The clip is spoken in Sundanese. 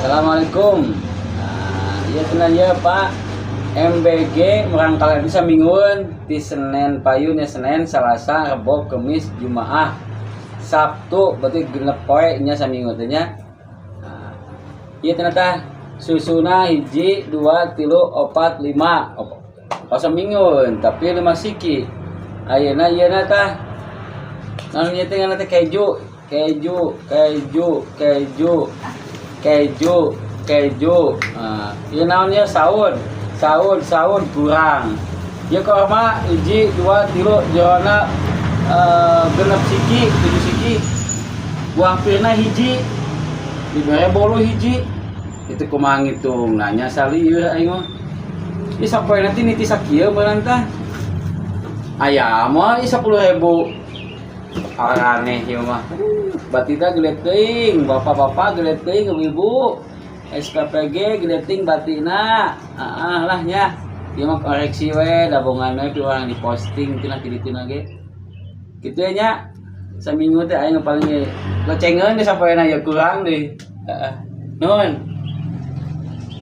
Assalamualaikum. Nah, iya tenang ya, Pak. MBG murangkalih bisa mingguan di Senin payun ya, Senin, Selasa, Rebo, Kemis, Jumaah, Sabtu, berarti 6 poe nya saminggu teh nya. Nah, iya ternyata susuna hiji, dua, tilu, opat, lima. Oh, seminggu tapi lima siki. Ayeuna ieu tah naon ieu teh, ngaranna teh keju, keju, keju, keju, keju, keju. Nah, ieu naon ieu? Saun, saun, saun kurang. Ieu korma hiji, dua, tilu, jerona 6 siki, 7 siki. Buah pirna hiji, dibere bolu hiji. Itu kumaha ngitung nanya salieur aing mah. Ih, sapoe nanti niti sakieu beunang tah. Aya mah ih 10.000. Aneh ieu mah. Batita gede teuing, bapak-bapak gede teuing, ibu-ibu. SPPG gede teuing batina. Ah lah nya. Ieu mah koreksi we, dabongan we urang diposting tina kitu ge. Kitu ya nya. Saminggu teh aing paling ge gocengeun deh sapoena ya kurang deh. Heeh. Nuhun.